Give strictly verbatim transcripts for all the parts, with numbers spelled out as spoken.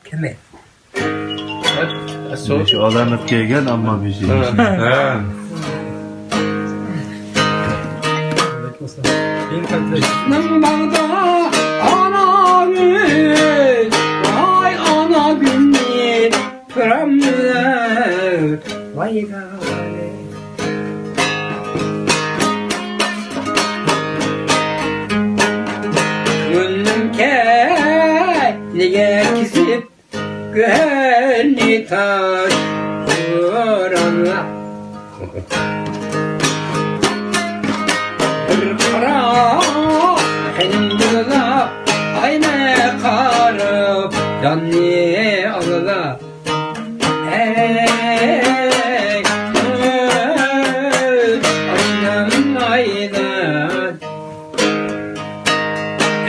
كەلمەيدۇ. شۇ ئالامەت كەلگەن، ئەمما بېشى. ھە. باغدا ئانا گۈل، ۋاي ئانا گۈلنى كۆرەمدىم، ۋاي دادە. كۆڭلۈم كەينىگە كېسىپ، كۆڭلى تاش قۇراللا. بىر قارا خېنىمدىلا، ئاينى قارىپ جاننى ئاللا. ئەي، ئۆز ئاشنام ئايدىن.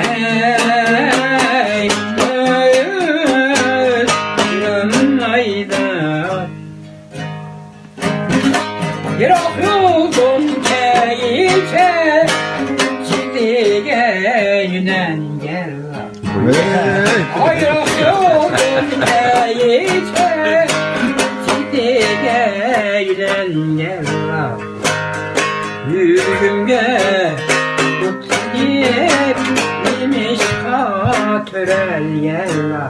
ئەي، ئۆز ئاشنام ئايدىن. يىراق يولدىن كەينىگە چېتىگە يۆنەلگەن. ھەي! ئايرىق يولدىن كەينىگە چېتىگە يۆنەلگەن. يۈرىكىمگە ئوت سېلىپ، نېمىشقا تۆرەلگەنلا؟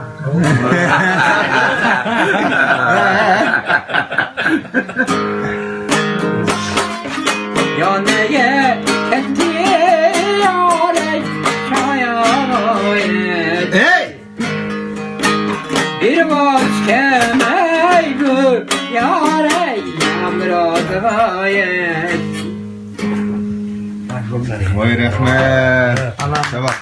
يا نەگە كەتتى يارەي، شايارەي. ھەي! بىر باش كەلمەيدۇ يارەي، يامراتىغايەي. ۋاي، رەھمەت. ساۋاق.